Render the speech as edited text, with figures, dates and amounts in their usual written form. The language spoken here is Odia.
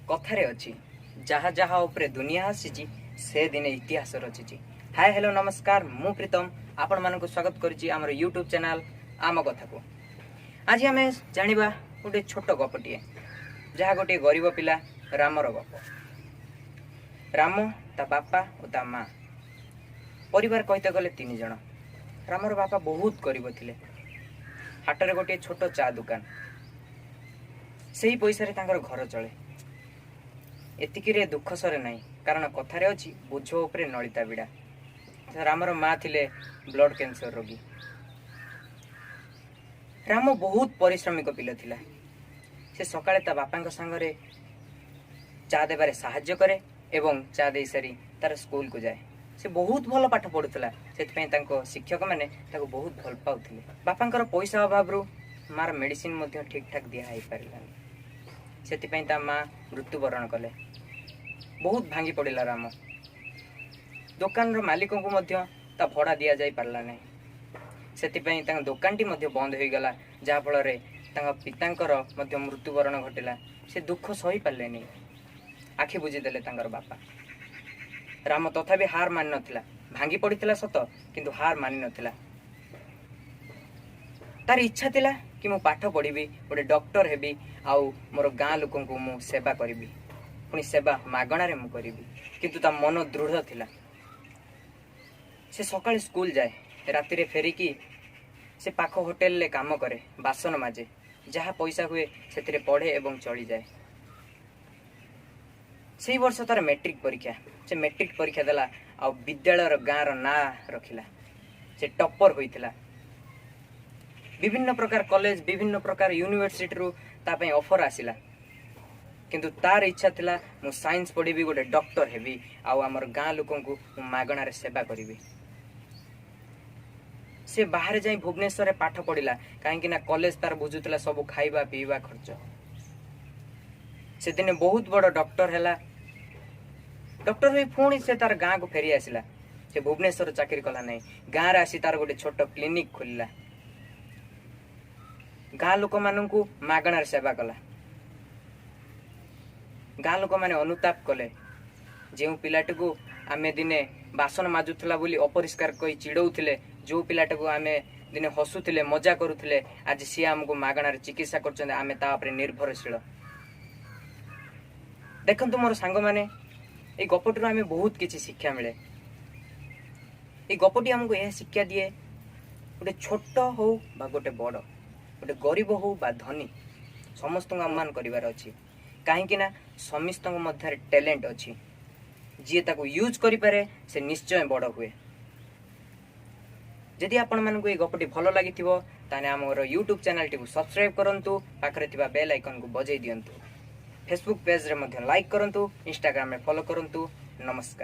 କଥାରେ ଅଛି, ଯାହା ଯାହା ଉପରେ ଦୁନିଆ ଆସିଛି, ସେ ଦିନେ ଇତିହାସ ରଚିଛି। ହାଏ, ହ୍ୟାଲୋ, ନମସ୍କାର। ମୁଁ ପ୍ରୀତମ ଆପଣମାନଙ୍କୁ ସ୍ୱାଗତ କରୁଛି ଆମର ୟୁଟ୍ୟୁବ୍ ଚ୍ୟାନେଲ୍ ଆମ କଥାକୁ। ଆଜି ଆମେ ଜାଣିବା ଗୋଟେ ଛୋଟ ଗପଟିଏ, ଯାହା ଗୋଟିଏ ଗରିବ ପିଲା ରାମର ଗପ। ରାମ, ତା ବାପା ଓ ତା ମା, ପରିବାର କହିତେ ଗଲେ ତିନି ଜଣ। ରାମର ବାପା ବହୁତ ଗରିବ ଥିଲେ। ହାଟରେ ଗୋଟିଏ ଛୋଟ ଚା ଦୋକାନ, ସେହି ପଇସାରେ ତାଙ୍କର ଘର ଚଳେ। ଏତିକିରେ ଦୁଃଖ ସରେ ନାହିଁ, କାରଣ କଥାରେ ଅଛି, ବୋଝ ଉପରେ ନଳିତା ବିଡ଼ା। ରାମର ମା ଥିଲେ ବ୍ଲଡ କ୍ୟାନ୍ସର ରୋଗୀ। ରାମ ବହୁତ ପରିଶ୍ରମିକ ପିଲା ଥିଲା। ସେ ସକାଳେ ତା ବାପାଙ୍କ ସାଙ୍ଗରେ ଚା ଦେବାରେ ସାହାଯ୍ୟ କରେ ଏବଂ ଚା ଦେଇସାରି ତାର ସ୍କୁଲକୁ ଯାଏ। ସେ ବହୁତ ଭଲ ପାଠ ପଢୁଥିଲା, ସେଥିପାଇଁ ତାଙ୍କ ଶିକ୍ଷକମାନେ ତାକୁ ବହୁତ ଭଲ ପାଉଥିଲେ। ବାପାଙ୍କର ପଇସା ଅଭାବରୁ ମାର ମେଡିସିନ ମଧ୍ୟ ଠିକ୍ ଠାକ୍ ଦିଆ ହେଇପାରିଲାନି। ସେଥିପାଇଁ ତା ମା ମୃତ୍ୟୁବରଣ କଲେ। ବହୁତ ଭାଙ୍ଗି ପଡ଼ିଲା ରାମ। ଦୋକାନର ମାଲିକଙ୍କୁ ମଧ୍ୟ ତା ଭଡ଼ା ଦିଆଯାଇ ପାରିଲା ନାହିଁ। ସେଥିପାଇଁ ତାଙ୍କ ଦୋକାନଟି ମଧ୍ୟ ବନ୍ଦ ହୋଇଗଲା, ଯାହାଫଳରେ ତାଙ୍କ ପିତାଙ୍କର ମଧ୍ୟ ମୃତ୍ୟୁବରଣ ଘଟିଲା। ସେ ଦୁଃଖ ସହିପାରିଲେନି, ଆଖି ବୁଜିଦେଲେ ତାଙ୍କର ବାପା। ରାମ ତଥାପି ହାର ମାନିନଥିଲା। ଭାଙ୍ଗି ପଡ଼ିଥିଲା ସତ, କିନ୍ତୁ ହାର ମାନିନଥିଲା। ତାର ଇଚ୍ଛା ଥିଲା କି ମୁଁ ପାଠ ପଢ଼ିବି, ଗୋଟେ ଡକ୍ଟର ହେବି ଆଉ ମୋର ଗାଁ ଲୋକଙ୍କୁ ମୁଁ ସେବା କରିବି, ପୁଣି ସେବା ମାଗଣାରେ ମୁଁ କରିବି। କିନ୍ତୁ ତା ମନ ଦୃଢ଼ ଥିଲା। ସେ ସକାଳେ ସ୍କୁଲ ଯାଏ, ରାତିରେ ଫେରିକି ସେ ପାଖ ହୋଟେଲରେ କାମ କରେ, ବାସନ ମାଜେ। ଯାହା ପଇସା ହୁଏ, ସେଥିରେ ପଢ଼େ ଏବଂ ଚଳିଯାଏ। ସେଇ ବର୍ଷ ତାର ମେଟ୍ରିକ ପରୀକ୍ଷା। ସେ ମେଟ୍ରିକ ପରୀକ୍ଷା ଦେଲା ଆଉ ବିଦ୍ୟାଳୟର ଗାଁର ନାଁ ରଖିଲା। ସେ ଟପ୍ପର ହୋଇଥିଲା। ବିଭିନ୍ନ ପ୍ରକାର କଲେଜ, ବିଭିନ୍ନ ପ୍ରକାର ୟୁନିଭର୍ସିଟିରୁ ତା ପାଇଁ ଅଫର ଆସିଲା। କିନ୍ତୁ ତାର ଇଚ୍ଛା ଥିଲା, ମୁଁ ସାଇନ୍ସ ପଢ଼ିବି, ଗୋଟେ ଡକ୍ଟର ହେବି ଆଉ ଆମର ଗାଁ ଲୋକଙ୍କୁ ମୁଁ ମାଗଣାରେ ସେବା କରିବି। ସେ ବାହାରେ ଯାଇ ଭୁବନେଶ୍ୱରରେ ପାଠ ପଢ଼ିଲା, କାହିଁକି ନା କଲେଜ ତାର ବୁଝୁଥିଲା ସବୁ ଖାଇବା ପିଇବା ଖର୍ଚ୍ଚ। ସେ ଦିନେ ବହୁତ ବଡ଼ ଡକ୍ଟର ହେଲା। ଡକ୍ଟର ହୋଇ ପୁଣି ସେ ତାର ଗାଁକୁ ଫେରି ଆସିଲା। ସେ ଭୁବନେଶ୍ୱର ଚାକିରି କଲା ନାହିଁ। ଗାଁରେ ଆସି ତାର ଗୋଟେ ଛୋଟ କ୍ଲିନିକ ଖୋଲିଲା। ଗାଁ ଲୋକମାନଙ୍କୁ ମାଗଣାରେ ସେବା କଲା। ଗାଁ ଲୋକମାନେ ଅନୁତାପ କଲେ, ଯେଉଁ ପିଲାଟିକୁ ଆମେ ଦିନେ ବାସନ ମାଜୁଥିଲା ବୋଲି ଅପରିଷ୍କାର କହି ଚିଡଉଥିଲେ, ଯେଉଁ ପିଲାଟାକୁ ଆମେ ଦିନେ ହସୁଥିଲେ, ମଜା କରୁଥିଲେ, ଆଜି ସିଏ ଆମକୁ ମାଗଣାରେ ଚିକିତ୍ସା କରୁଛନ୍ତି। ଆମେ ତା ଉପରେ ନିର୍ଭରଶୀଳ। ଦେଖନ୍ତୁ ମୋର ସାଙ୍ଗମାନେ, ଏଇ ଗପଟିରୁ ଆମେ ବହୁତ କିଛି ଶିକ୍ଷା ମିଳେ। ଏଇ ଗପଟି ଆମକୁ ଏହା ଶିକ୍ଷା ଦିଏ, ଗୋଟେ ଛୋଟ ହଉ ବା ଗୋଟେ ବଡ଼, ଗୋଟେ ଗରିବ ହଉ ବା ଧନୀ, ସମସ୍ତଙ୍କୁ ସମ୍ମାନ କରିବାର ଅଛି। କାହିଁକି ନା ସମସ୍ତଙ୍କ ମଧ୍ୟରେ ଟ୍ୟାଲେଣ୍ଟ ଅଛି। ଯିଏ ତାକୁ ୟୁଜ୍ କରିପାରେ, ସେ ନିଶ୍ଚୟ ବଡ଼ ହୁଏ। ଯଦି ଆପଣମାନଙ୍କୁ ଏଇ ଗପଟି ଭଲ ଲାଗିଥିବ, ତାହେଲେ ଆମର ୟୁଟ୍ୟୁବ୍ ଚ୍ୟାନେଲଟିକୁ ସବସ୍କ୍ରାଇବ୍ କରନ୍ତୁ, ପାଖରେ ଥିବା ବେଲ୍ ଆଇକନ୍କୁ ବଜାଇ ଦିଅନ୍ତୁ, ଫେସବୁକ୍ ପେଜ୍ରେ ମଧ୍ୟ ଲାଇକ୍ କରନ୍ତୁ, ଇନଷ୍ଟାଗ୍ରାମରେ ଫଲୋ କରନ୍ତୁ। ନମସ୍କାର।